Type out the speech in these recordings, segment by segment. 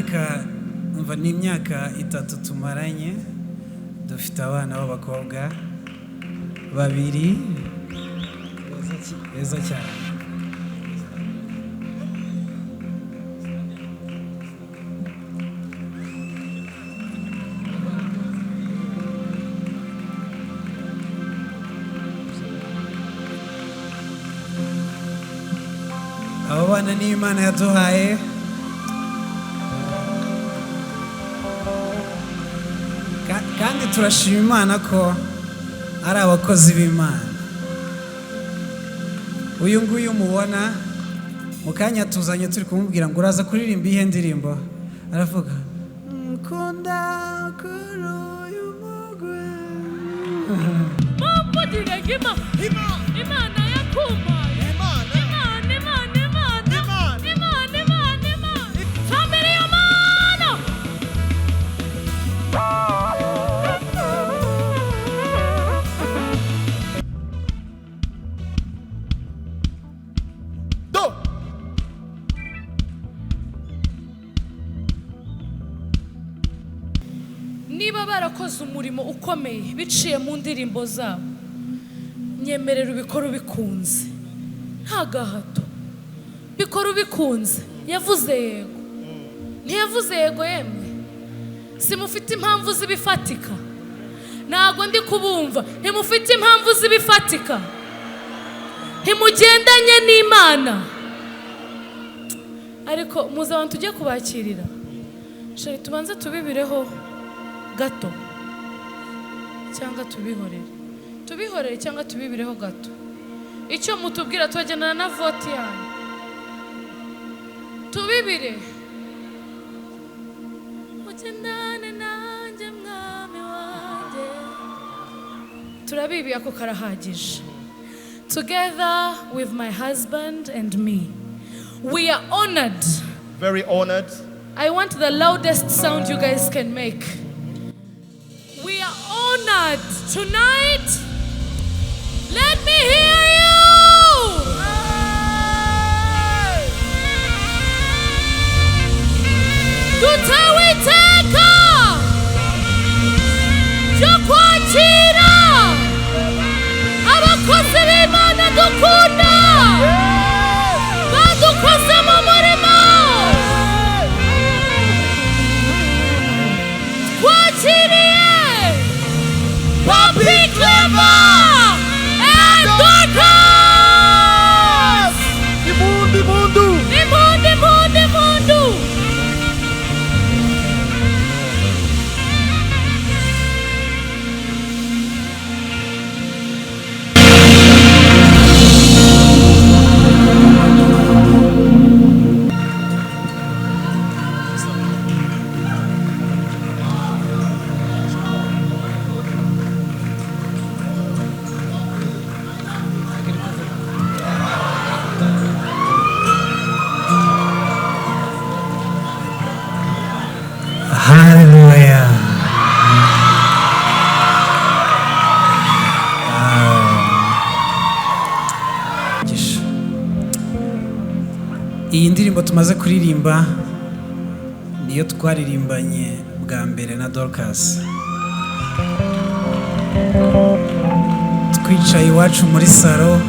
Myaka, umva, ni imyaka 3 tumaranye. Dufite abana b'abakobwa babiri beza cyane. Abo bana ni Imana yaduhaye. Kandi turashima Imana ko ari abakozi b'Imana. Uyu nguyu mubona mu kanya tuzanye turi kumubwira ngo uraza kuririmba iyihe ndirimbo, aravuga nkunda kuri uyu mugwe. Imana yakumpaye. Imana, Imana, Imana, Imana, Imana, Imana. Tambere iyo Mana. Do. Niba barakoze umurimo ukomeye biciye mu ndirimbo zabo, nyemerera ubikore ubikunze, nta gahato, bikore ubikunze. Yavuze yego, ntiyavuze yego yemwe. Simufite impamvu z'ibifatika, ntago ndi kubumva. Ntimufite impamvu z'ibifatika, ntimugendanye n'Imana. Ariko muze abantu tujye kubakirira, sheri tubanze tubibireho gato cyangwa tubihorere, tubihorere cyangwa tubibireho gato. Icyo mutubwira tubagendana na vote yanyu, tubibire. Ugendane nanjye mwami wanjye. Turabibi ako karahagije. Together with my husband and me, we are honored. Very honored. I want the loudest sound you guys can make. We are honored tonight. Let me hear you. Dutewe iteka ryo kwakira abakozi b'Imana dukunda, badukoze mu murimo. Twakiriye Papi Clever and Dorcas. Impundu, impundu. Impundu, impundu, impundu. Haleluya. Iyi ndirimbo tumaze kuririmba niyo twaririmbanye bwa mbere na Dorcas. Twicaye iwacu muri salo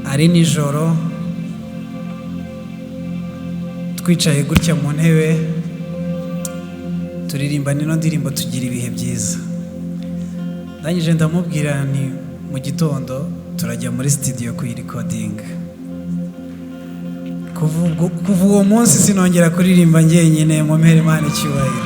ari nijoro, twicaye gutya mu ntebe turirimba nino ndirimbo, tugira ibihe byiza. Ndangije ndamubwira nti mu gitondo turajya muri studio kuyirekodinga. Kuva uwo munsi sinongera kuririmba njyenyine, mumpere Imana icyubahiro.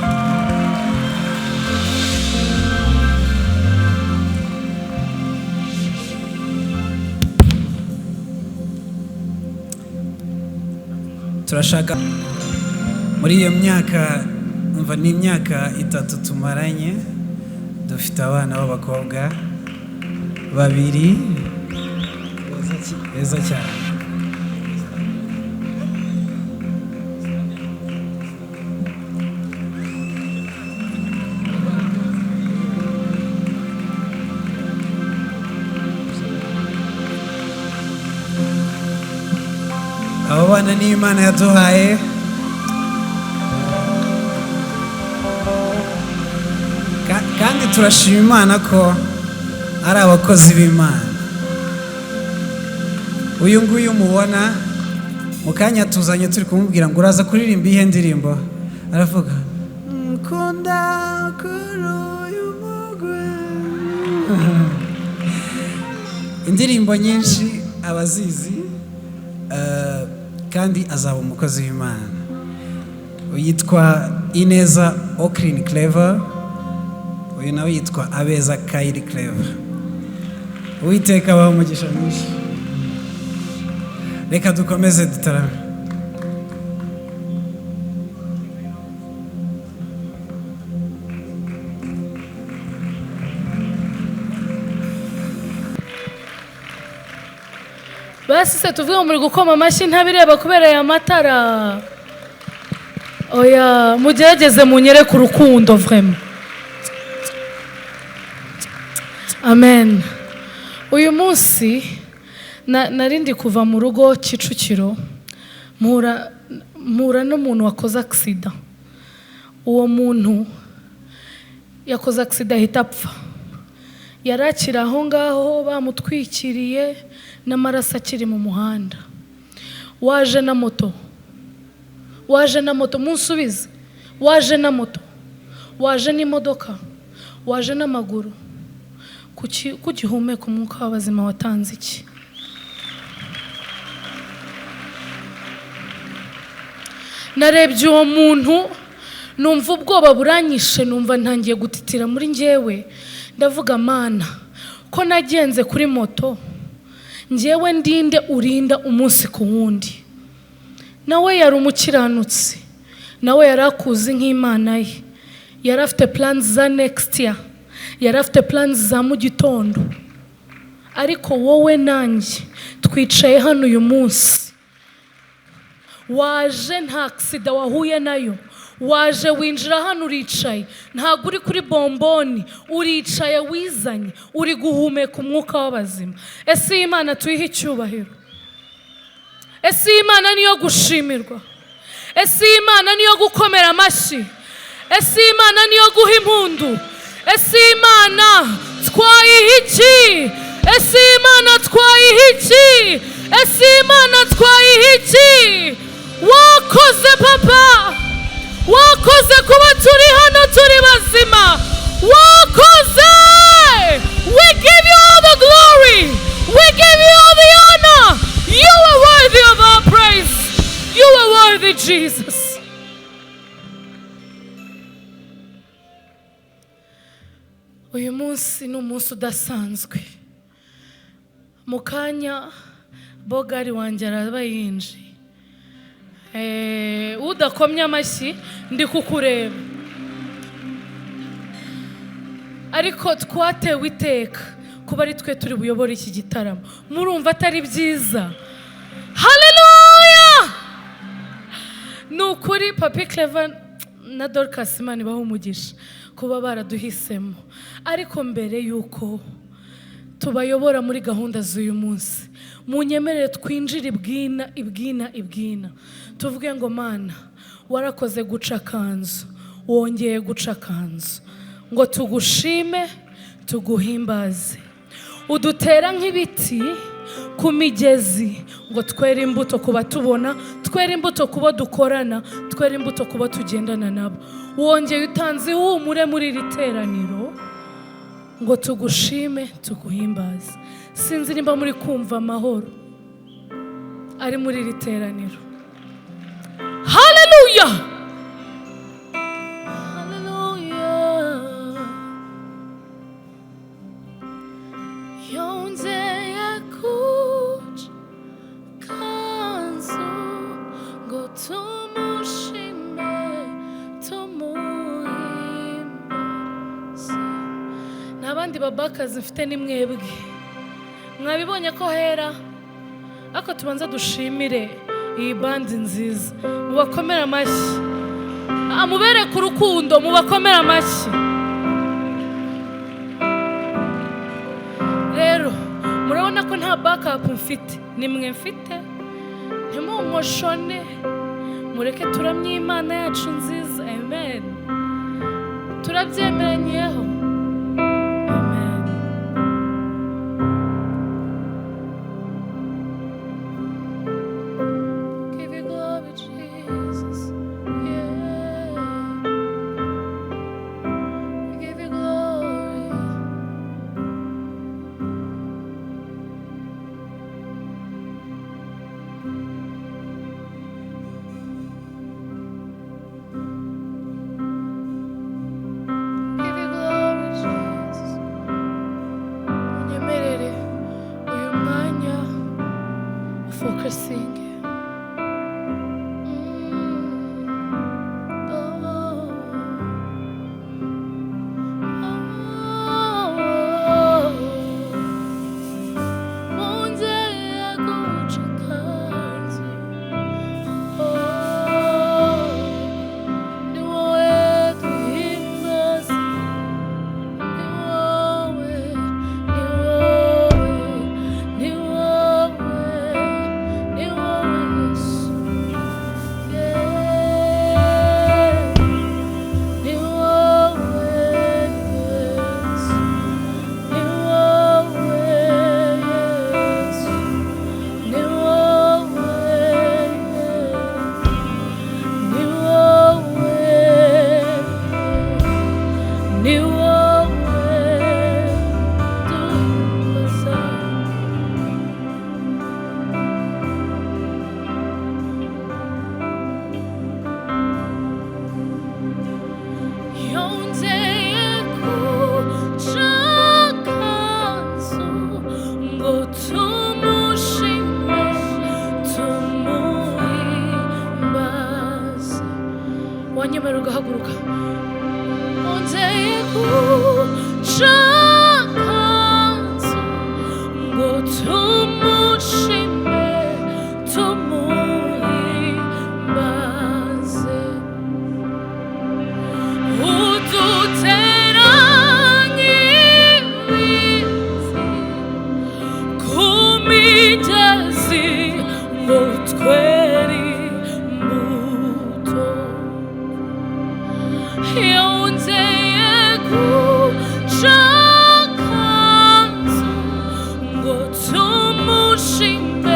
Turashaka muri iyo myaka, umva, ni imyaka 3 tumaranye. Dufite abana b'abakobwa babiri beza cyane. Abo bana Abana ni Imana yaduhaye. Kandi turashima Imana ko ari abakozi b'Imana. Uyu nguyu mubona mu kanya tuzanye turi kumubwira ngo uraza kuririmba iyihe ndirimbo, aravuga nkunda kuri uyu mugwe. Indirimbo nyinshi abazizi, kandi azaba umukozi w'Imana. Yitwa Ineza Oklin Clever, uyu nawe yitwa Abeza Kayiri Clever. Uwiteka abahe umugisha mwinshi. Reka dukomeze dutarame. Basi se tuvuge ngo muri gukoma amashyi ntabireba kubera aya matara. Oya, mugerageze munyereke urukundo vraiment. Amen. Uyu munsi nari ndi kuva mu rugo Kicukiro, mpura n'umuntu wakoze accident. Uwo muntu yakoze accident ahita apfa. Yari akiri aho ngaho bamutwikiriye n'amaraso akiri mu muhanda. Waje na moto, waje na moto, munsubize. Waje na moto, waje n'imodoka, waje n'amaguru. Kuki kugihumeka umwuka w'abazima watanze iki? Narebye uwo muntu numva ubwoba buranyishe, numva ntangiye gutitira muri njyewe. Ndavuga Mana, ko nagenze kuri moto njyewe ndinde urinda umunsi ku wundi. Nawe yari umukiranutsi, nawe yari akuzi nk'Imana ye, yari afite plans za next year, yari afite plans za mu gitondo. Ariko wowe nanjye twicaye hano uyu munsi, waje nta accident wahuye nayo, waje winjira hano uricaye, ntabwo uri kuri bomboni, uricaye wizanye, uri guhumeka umwuka w'abazima. Ese iyi Imana tuyihe icyubahiro? Ese iyi Imana niyo gushimirwa? Ese iyi Imana niyo gukomera amashyi? Ese iyi Imana niyo guha impundu? Ese iyi Imana twayiha iki? Ese iyi Imana twayiha iki? Ese iyi Imana twayiha iki? Wakoze papa, wakoze kuba turi hano turi bazima, wakoze. We give you all the glory, we give you all the honor. You are worthy of our praise, you are worthy, Jesus. Uyu munsi ni umunsi udasanzwe. Mu kanya bogari wanjye araba yinjiye. Udakomye amashyi ndi kukureba. Ariko twatewe iteka kuba ari twe turi buyobore iki gitaramo. Murumva atari byiza? Haleluya! Ni ukuri Papi Clever na Dorcas Imana ibahe umugisha kuba baraduhisemo. Ariko mbere yuko tubayobora muri gahunda z'uyu munsi, munyemerere twinjire ibwina ibwina ibwina, tuvuge ngo Mana warakoze guca akanzu, wongeye guca akanzu ngo tugushime tuguhimbaze. Udutera nk'ibiti ku migezi ngo twere imbuto ku batubona, twere imbuto ku bo dukorana, twere imbuto ku bo tugendana nabo. Wongeye utanze ihumure muri iri teraniro ngo tugushime tuguhimbaze. Sinzi nimba muri kumva amahoro ari muri iri teraniro. Haleluya, haleluya. Yongeye guca akanzu ngo tumushime tumuhimbaze. N'abandi babakazi mfite ni mwebwe, mwabibonye ko hera. Ariko tubanza dushimire iyi bandi nziza, mubakomere amashyi, mubereke urukundo, mubakomere amashyi. Rero murabona ko nta backup mfite, ni mwe mfite. Ntimunkoshone, mureke turamye Imana yacu nziza. Amen. Turabyemeranyeho. Amen. Give you glory, Jesus. Yeah. We give you glory. Give you glory, Jesus. Unyemerere uyu mwanya focusing. Oh. Oh. Munzeye guca akanzu. Oh. Ni wowe duhimbaza. Ni wowe, ni wowe, ni wowe, ni wowe Yesu. Yeah. Ni wowe Yesu. Ni wowe Yesu. Ni wowe, ni wowe, ni wowe duhimbaza. Yongeye guca akanzu ngo tumushime, tumuhimbaze. Wanyemerera ugahaguruka. Yongeye guca akanzu ngo tumushime, tumuhimbaze. Udutera nk'ibiti ku migezi ngo twere imbuto. Yongeye guca akanzu ngo tumushime.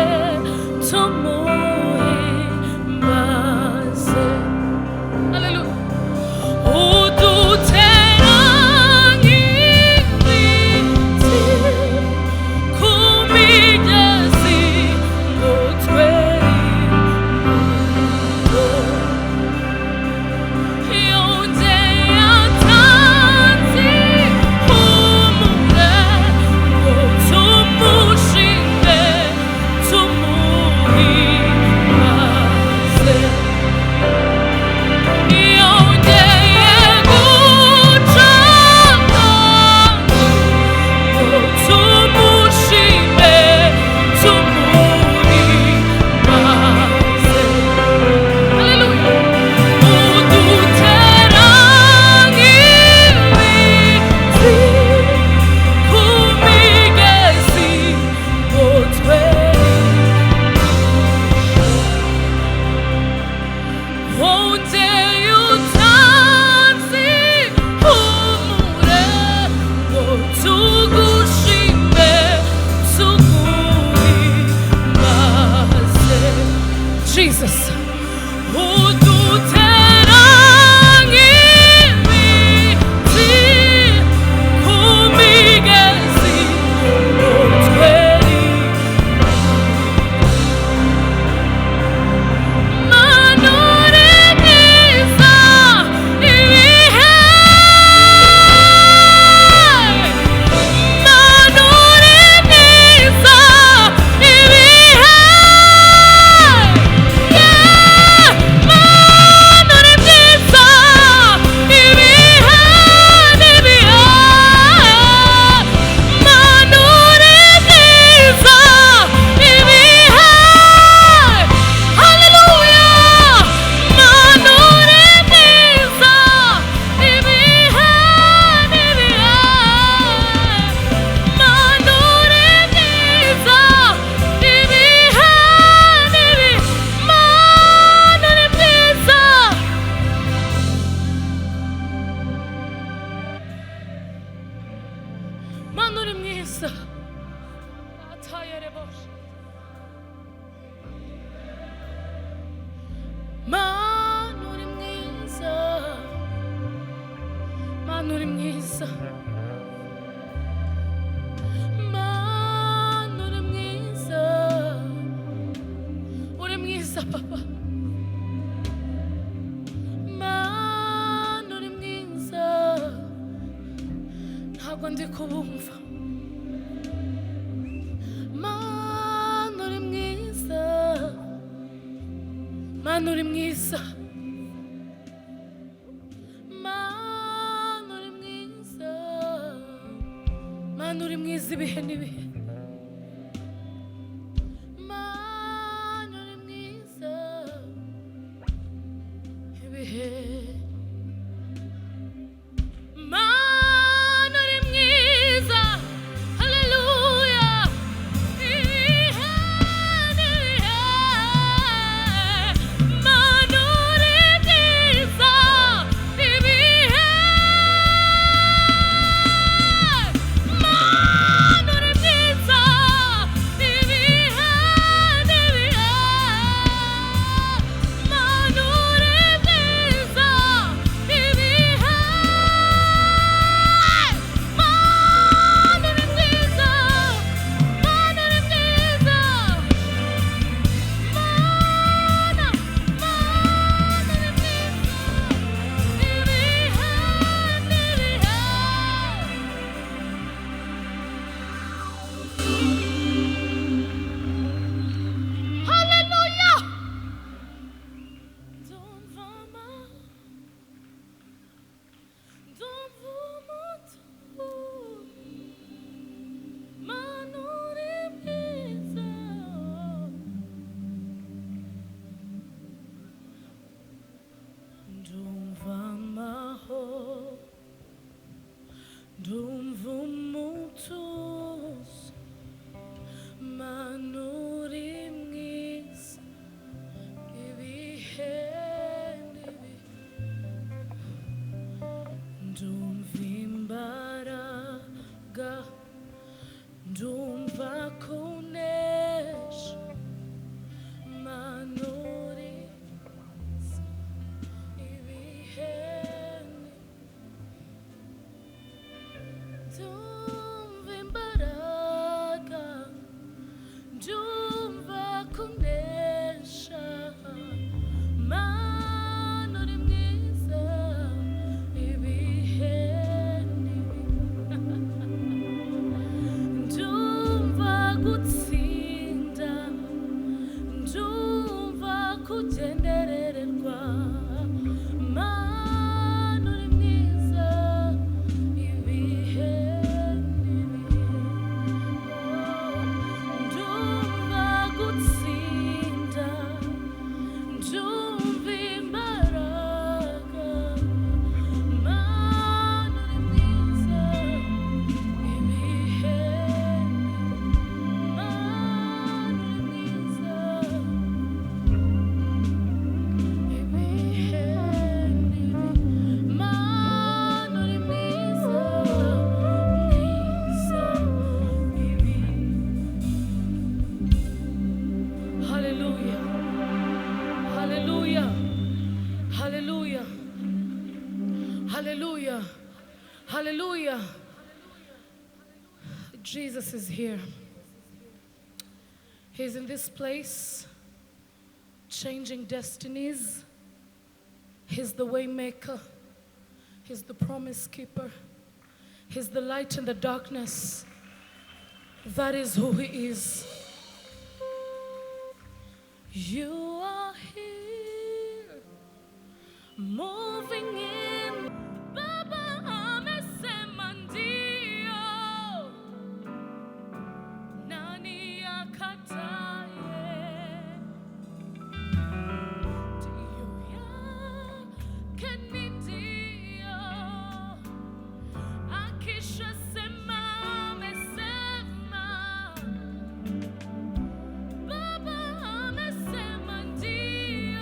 Mana uri mwiza, Mana uri mwiza, uri mwiza papa. Mana uri mwiza, ntabwo ndi kubumva. Mana uri mwiza, Mana uri mwiza, Mana uri mwiza, Mana uri mwiza ibihe n'ibihe. Mana uri mwiza ibihe. Mana uri mwiza, haleluya, ibihe n'ibihe. Mana uri mwiza ibihe. Mana uri mwiza ibihe n'ibihe. Mana uri mwiza ibihe. Mana uri mwiza, Mana uri mwiza, Mana, Mana uri mwiza ibihe n'ibihe. Hallelujah! Ndumva ndumva umutuzo, Mana uri mwiza. Ndumva amahoro, ndumva umutuzo, Mana uri mwiza ibihe n'ibihe. Ndumva imbaraga, ndumva kunesha, Mana uri mwiza ibihe n'ibihe. Ndumva imbaraga, ndumva kunesha, Mana uri mwiza ibihe n'ibihe. Ndumva gutsinda, ndumva kugendererwa, Mana uri mwiza ibihe n'ibihe. Ndumva gutsinda, ndumva imbaraga, Mana uri mwiza ibihe, Mana uri mwiza ibihe n'ibihe. Mana uri mwiza, mwiza ibihe. Hallelujah. Hallelujah. Hallelujah. Hallelujah. Hallelujah. Jesus is here. He's in this place, changing destinies. He's the way maker. He's the promise keeper. He's the light in the darkness. That is who he is. You are here, moving in. Baba amesema ndio, nani akataye? Ndio yake ni ndio, akishasema amesema. Baba amesema ndio.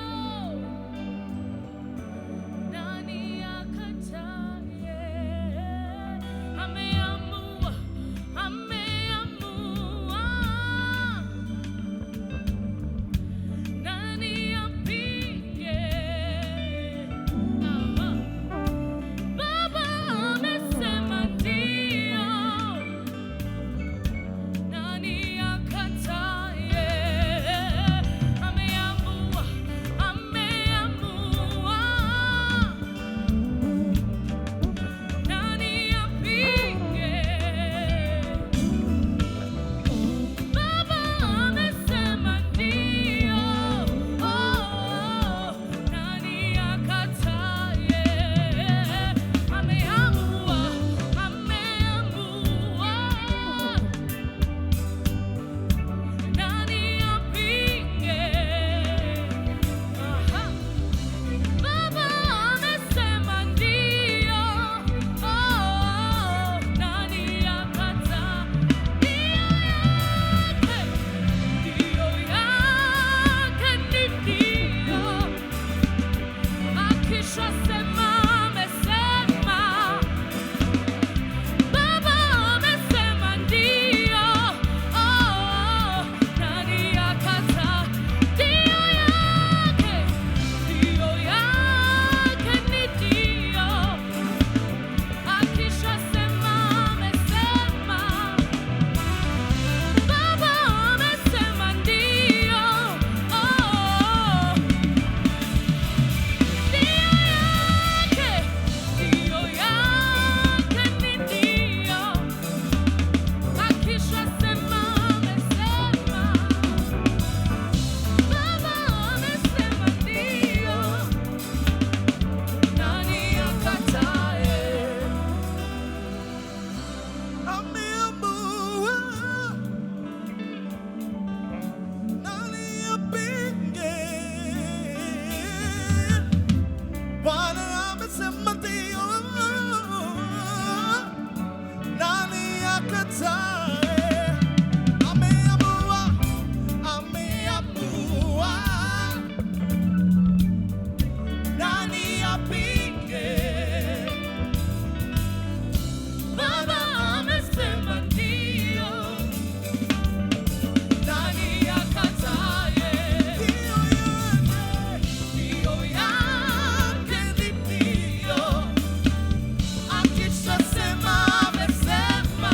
Akishasema amesema, Baba amesema ndio. Oh, nani akata? Ndio yake ni ndio. Akishasema amesema, Baba amesema ndio. Oh, ndio yake ni ndio. Akishasema amesema, Baba amesema ndio. Nani akatae? Ameamua, nani apinge? Bwana amesema ndio, nani akatae? Ameamua, ameamua, nani apinge? Baba amesema ndio. Nani akatae? Ndio yake. Ndio yake ni ndio. Akishasema amesema,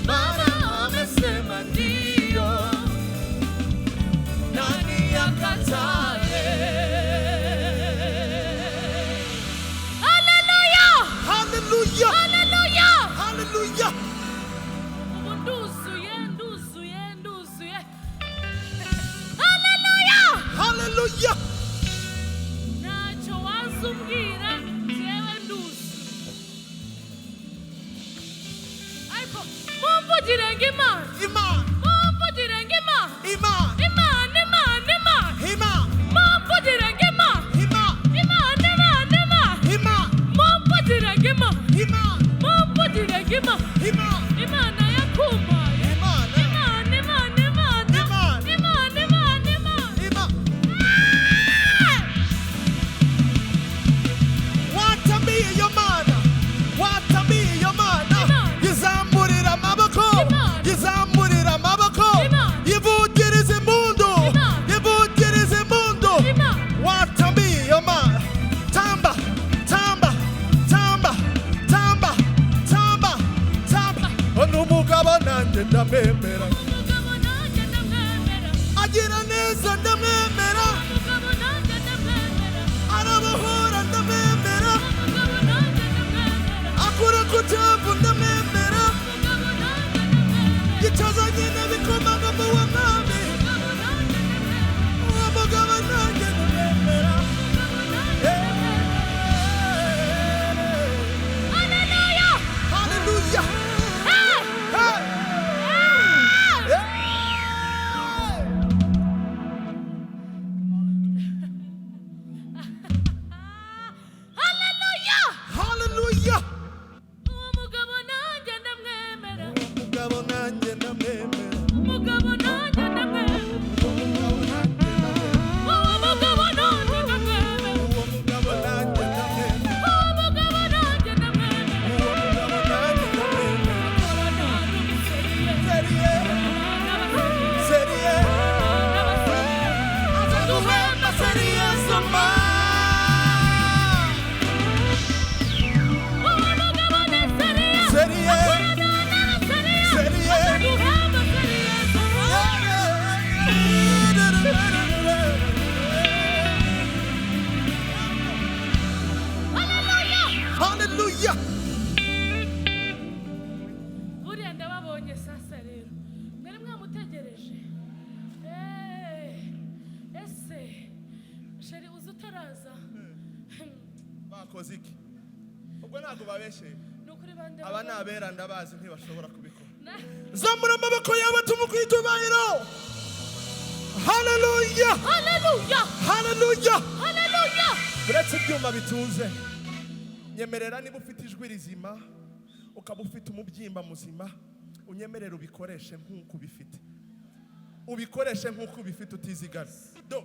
Baba amesema ndio. Nani akatae? Haleluya! Hallelujah! Haleluya! Hallelujah! Ubu nduzuye, nduzuye, nduzuye. Haleluya! Hallelujah! Ntacyo waza umbwira, njyewe nduzuye. Ariko mumvugire ngo Imana, Iman! mumvugire ngo Imana, Iman! Imana, Imana, Imana, Iman! mumvugire ngo Imana, Iman! Imana, Imana, Imana, Iman! mumvugire ngo Imana, Iman! mumvugire ngo Imana, Iman! Imana yakumpaye. Iman! Imana, Imana, Imana, Imana. Imana, Imana, Imana. Iman! Watambie iyo Mana, watambie iyo Mana, Imana. izamurira amaboko, Imana. izamurira amaboko, Imana. ivugiriza impundu, Imana. ivugiriza impundu. Imana. Watambie iyo Mana, tamba, tamba, tamba, tamba, tamba, tamba. N'umugabo nanjye ndamwemera, Umugabo nanjye ndamwemera. agira neza ndamwemera, Umugabo nanjye ndamwemera. arabohora ndamwemera, Umugabo nanjye ndamwemera. akura ku cyavu ndamwemera. Umugabo nanjye ndamwemera. Gicaza nyine bikomanga mu wa mwami. Umugabo nanjye ndamwemera. Uwo mugabo nanjye ndamwemera. Umugabo nanjye ndamwemera. Haleluya! Hallelujah. Hey! Hey. Hey! Hey. Haleluya! Hallelujah. Uwo mugabo nanjye ndamwemera. Umugabo nanjye ndamwemera. Umugabo nanjye ndamwemera. Uwo mugabo nanjye ndamwemera. Uwo mugabo nanjye ndamwemera. Uwo mugabo nanjye ndamwemera. Uwo mugabo nanjye ndamwemera. Akora n'umuseriye. Seriye, seriye. Azaduhemba seriye zoma. Uwo mugabo ni seriye. Seriye, seriye. Azaduhemba seriye zoma. Haleluya! Hallelujah. Buriya ndababonye sasa rero mwari mwamutegereje. Ese chéri uzi utaraza? Bakoze iki? Ubwo ntabwo babeshye. Ni ukuri bande? Aba ni abera, ndabazi, ntibashobora kubikora. Na- Zamura amaboko yawe tumukwita icyubahiro. Haleluya! Haleluya! Haleluya! Haleluya! Uretse ibyuma bituze, nyemerera, niba ufite ijwi rizima, ukaba ufite umubyimba muzima, unyemerere ubikoreshe nk'uko ubifite, ubikoreshe nk'uko ubifite, utizigama. Do.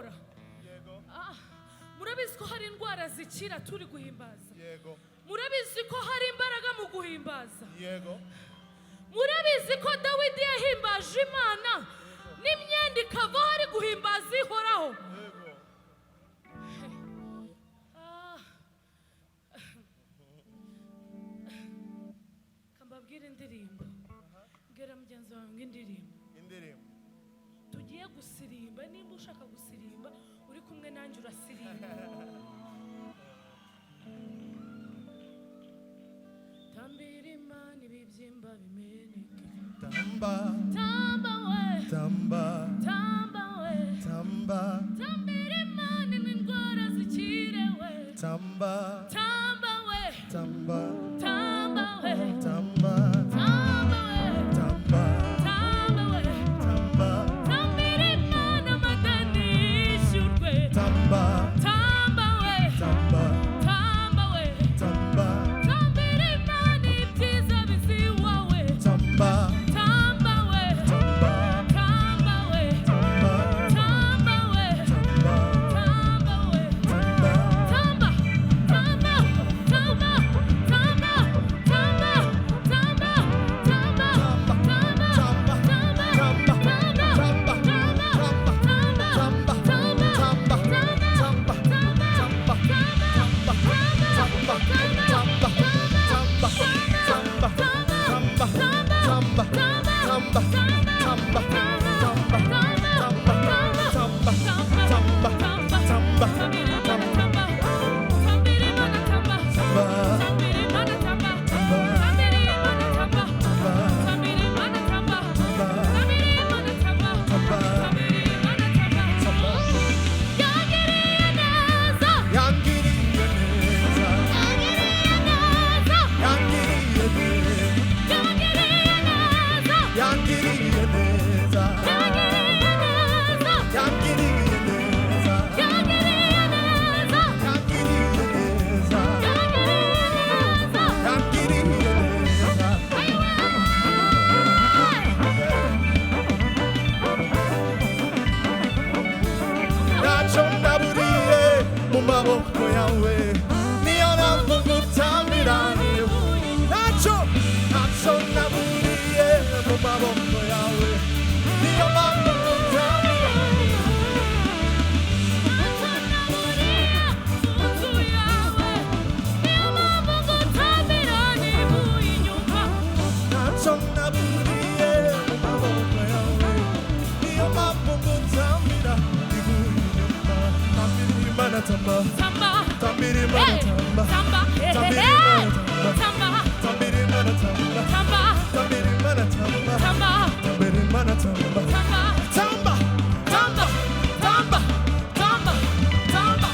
gukora. Yego. Murabizi ko hari indwara zikira turi guhimbaza. Yego. Murabizi ko hari imbaraga mu guhimbaza. Yego. Murabizi ko Dawidi yahimbaje Imana n'imyenda ikavaho ari guhimbaza Ihoraho. Yego. Kambabwire indirimbo. Mbwira mugenzi wawe ngo indirimbo. Indirimbo. Tugiye gusirimba, nimba ushaka gusirimba uri kumwe nanjye urasirimba. Tambira Imana ibibyimba bimeneke. Tamba. Tamba we. Tamba. Tamba we. Tamba. Tambira Imana n'indwara zikire we. Tamba. Tamba we. Tamba. Tamba we. Tamba. Tamba we. Tamba. Tamba we. Tamba. Tambira Imana amadeni yishyurwe. Tamba. Tamba we. Tamba. Tamba we. Tamba. Tambira Imana ibyiza biziwawe. Tamba. Tamba we. Tamba. Tamba we. Tamba. Tamba we. Tamba. Tamba we. Tamba. Tamba, tamba, tamba, tamba, tamba, tamba, tamba, tamba, tamba, tamba, tamba, tamba, tamba, tamba, Yangiriye neza, Yangiriye neza. yangiriye neza, Yangiriye neza. yangiriye neza, Yangiriye neza. yangiriye neza, Yangiriye neza. yangiriye neza, Yangiriye neza. yangiriye neza. Yangiriye neza. Ntacyo naburiye mu maboko yawe, niyo mpamvu ngutambira. Ntacyo naburiye mu maboko yawe, niyo mpamvu ngutambira. Ntacyo naburiye mu maboko yawe, niyo mpamvu ngutambira ivuye inyuma. Tambira Imana, tamba. Tambira Imana, tamba. Tambira Imana, tamba. Tambira Imana, tamba. Tambira Imana, tamba. Tambira Imana, tamba. Tamba, tamba, tamba, tamba, tamba.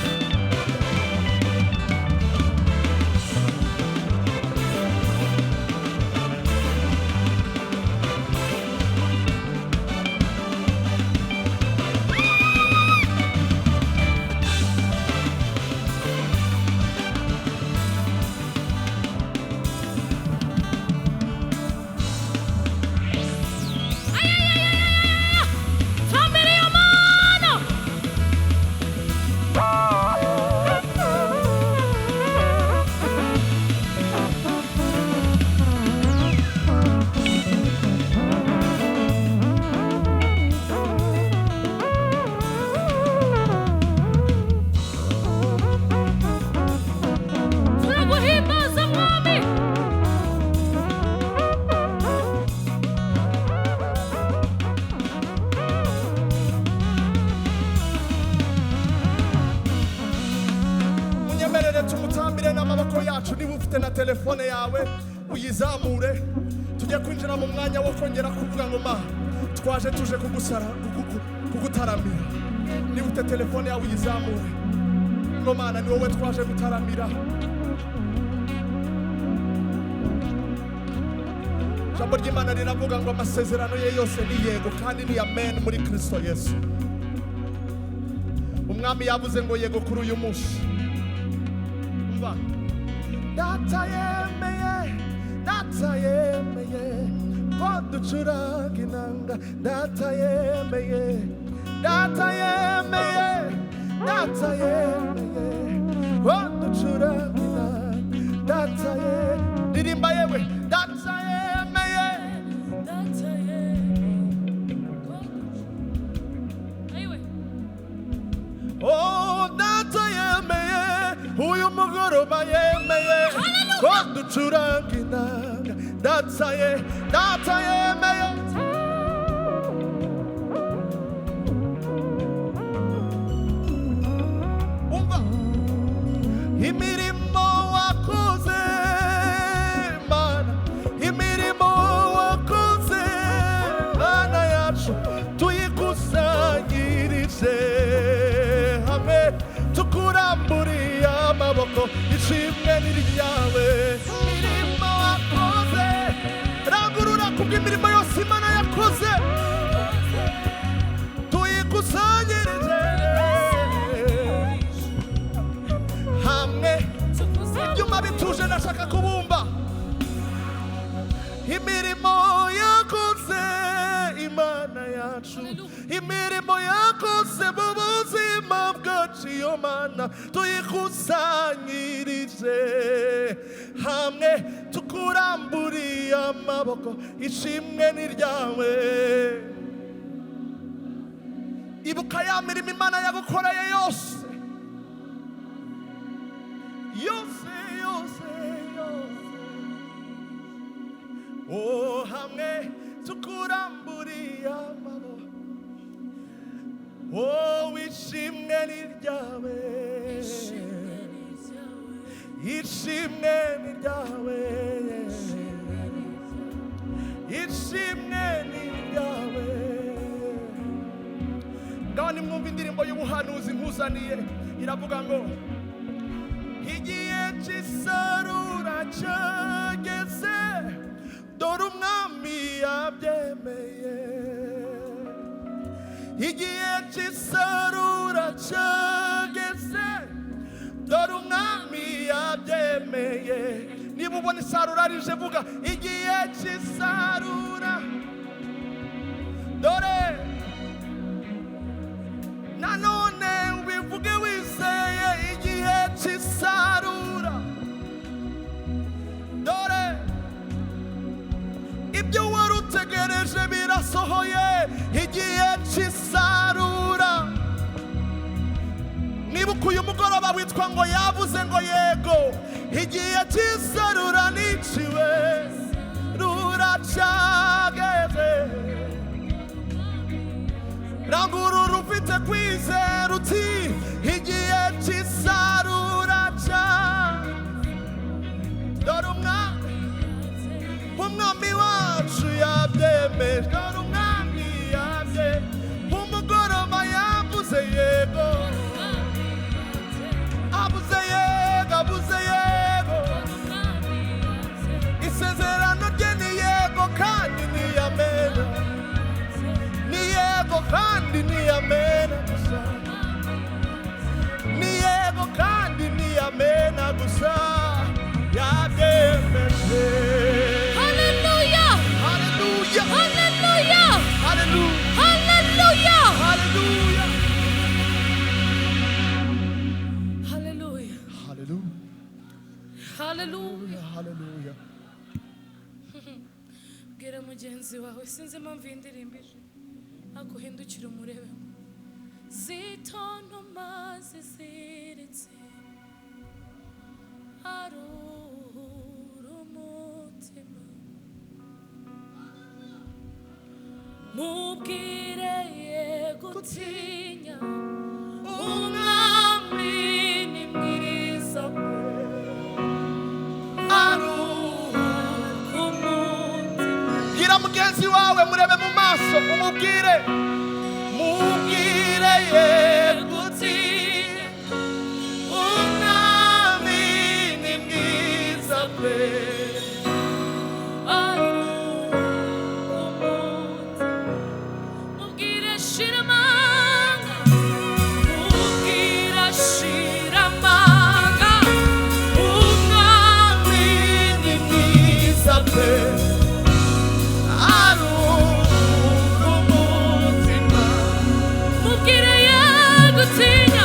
Turaguhimbaza Mwami. Munyemerere tumutambire n'amaboko yacu. Niba ufite na telefone yawe uyizamure, tujye kwinjira mu mwanya wo kongera kuvuga ngo ma twaje tuje kugusara kugutaramira. Niba ufite telefone yawe uyizamure, ngo Mana ni wowe twaje gutaramira. Ijambo ry'Imana riravuga ngo amasezerano ye yose ni yego kandi ni amen muri Kristo Yesu. Umwami yavuze ngo yego kuri uyu munsi. Umva, Data yemeye, Data yemeye ko ducuranga inanga. Data yemeye, Data yemeye. Data yemeye ko ducuranga inanga. Data ye, ririmba yewe. Data yemeye. Data yemeye ko ayiwe. Oh, data yemeye uyu mugoroba, yemeye ko ducuranga inanga. Data ye, data yemeye. Umva imirimo wakoze, Mana, imirimo wakoze, Mana yacu, tuyikusanyirije hamwe, tukuramburiye amaboko, ishimwe ni ryawe. Imirimo wakoze, rangurura kubw'imirimo yose Imana yakoze, tuyikusanyirije hamwe. Ibyuma bituje, ndashaka kubumba imirimo yakoze Imana yacu, imirimo yakoze mu buzima bwacu. Iyo Mana tuyikusanyirije hamwe, tukuramburiye amaboko, ishimwe ni ryawe. Ibuka ya mirimo Imana yagukoreye yose, yose, yose, yose. Oh, hamwe tukuramburiye amaboko. Oh, ishimwe ni ryawe, ishimwe ni ryawe, ishimwe ni ryawe. Ngaho nimwumva indirimbo y'ubuhanuzi nkuzaniye, iravuga ngo igihe cy'isarura cyageze, dore umwami yabyemeye. Igihe cy'isarura cyageze, dore umwami yabyemeye. Niba ubona isarura rije, vuga igihe cy'isarura. Dore nanone ubivuge wizeye, igihe cy'isarura, dore ibyo wari utegereje birasohoye. Igihe cy'isarura. Nibuka uyu mugoroba witwa ngo yavuze ngo yego. Igihe cy'isarura niciwe ruracageze. Rangurura ufite kwizera uti igihe cy'isarura cya, dore umwami, umwami wacu yabyemeje. Dore umwami yabye umugoroba yavuze yego, avuze yego, avuze yego. Isezerano rye ni yego kandi ni amena, ni yego kandi ni amena gusa, ni yego kandi ni amena gusa, yabyemeje. Haleluya! Haleluya! Haleluya! Haleluya! Haleluya! Haleluya! Haleluya! Haleluya! Haleluya! Haleluya! Bwira mugenzi wawe, sinzi impamvu iyi ndirimbo ije, ariko uhindukire umurebe ngo zitontoma ziziritse, aruhura umutima. Mubwire ye gutinya, umwami ni mwiza, aruhuka umutima. Bwira mugenzi wawe, murebe mu maso, umubwire, mubwire ye gutinya, umwami ni mwiza pe. Aruhuka umutima. Mubwire shira amanga, mubwire shira amanga, umwami ni mwiza pe, aruhura umutima. Mubwire ye gutinya.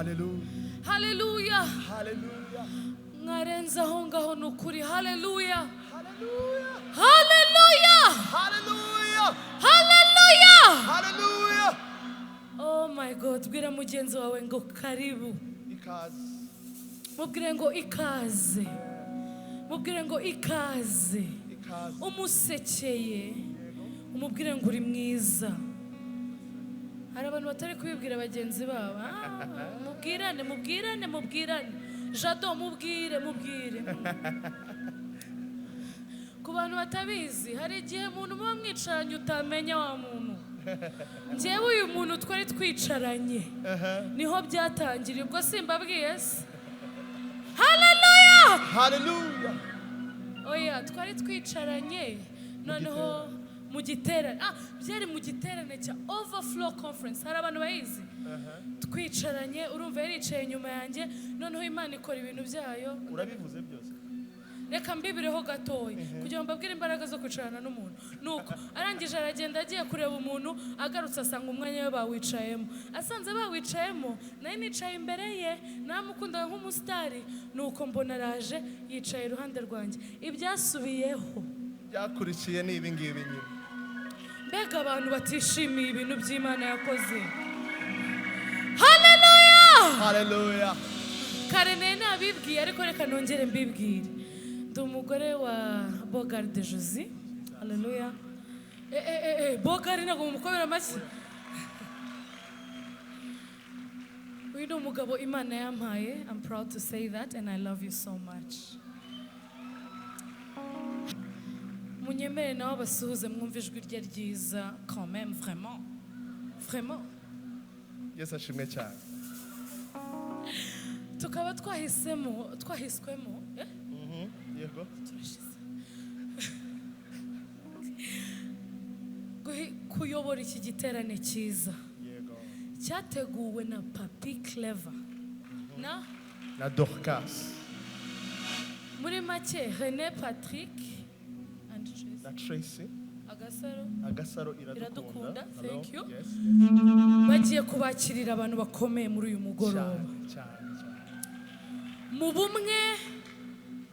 Hallelujah. Haleluya. Hallelujah. Mwarenze aho ngaho, ni ukuri, haleluya. Hallelujah. Haleluya. Hallelujah. Haleluya. Hallelujah. Oh my God, bwira mugenzi wawe ngo karibu. Ikaze. Mubwire ngo ikaze, mubwire ngo ikaze. Ikaze. Umusekeye, umubwire ngo uri mwiza. Hari abantu batari kubibwira bagenzi babo. Ah, mubwirane, mubwirane, mubwirane. Jado, mubwire, mubwire. Ku bantu batabizi, hari igihe umuntu muba mwicaranye utamenya wa muntu. Njyewe uyu muntu twari twicaranye niho byatangiriye. Ubwo simbabwiye se? Haleluya. Hallelujah. Oya, twari twicaranye noneho mu giterane, byari mu giterane cya Overflow Conference, hari abantu bayizi. Twicaranye, urumva yari yicaye inyuma yanjye, noneho Imana ikora ibintu byayo. Urabivuze byose. Reka mbibireho gatoya kugira ngo mbabwire imbaraga zo kwicarana n'umuntu. Nuko arangije aragenda, agiye kureba umuntu, agarutse asanga umwanya we bawicayemo. Asanze bawicayemo, nari nicaye imbere ye, namukundaga nk'umusitari. Nuko mbona araje yicaye iruhande rwanjye. Ibyasubiyeho Byakurikiye ni ibi ngibi nyine. Mbega abantu batishimiye ibintu by'Imana yakoze! Haleluya. Hallelujah. Kare nari nabibwiye, ariko reka nongere mbibwire. Ndi umugore wa Bogarde Josi. Haleluya. Eh, eh, eh, eh, Bogari, ntabwo mumukomera amashyi? Uyu ni umugabo Imana yampaye. I'm proud to say that, and I love you so much. Munyemere nawe abasuhuze, mwumve ijwi rye ryiza. Quand même, vraiment, vraiment. Yesu ashimwe cyane. Tukaba twahisemo, twahiswemo, eh? Yego. Turashize. Kuyobora iki giterane cyiza cyateguwe na Papi Clever na na Dorcas. Muri make, René Patrick and Tracy. Na Tracy. Agasaro. Agasaro Iradukunda. Iradukunda, Hello. thank you. Yes. Bagiye kubakirira abantu bakomeye muri uyu mugoroba. Cyane cyane cyane. Mu bumwe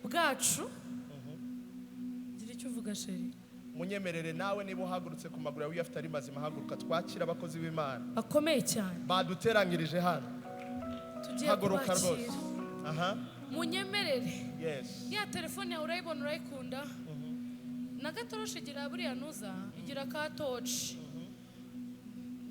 bwacu, gira icyo uvuga, chéri. Munyemerere nawe, niba uhagurutse ku maguru yawe, uyafite ari mazima, haguruka twakira abakozi b'Imana bakomeye cyane baduteranyirije hano. Tugiye Haguruka kubakira. rwose, aha. Munyemerere. Yes. Ya telefone yawe urayibona, urayikunda, na gatoroshi igira buriya, nuza igira ka toci.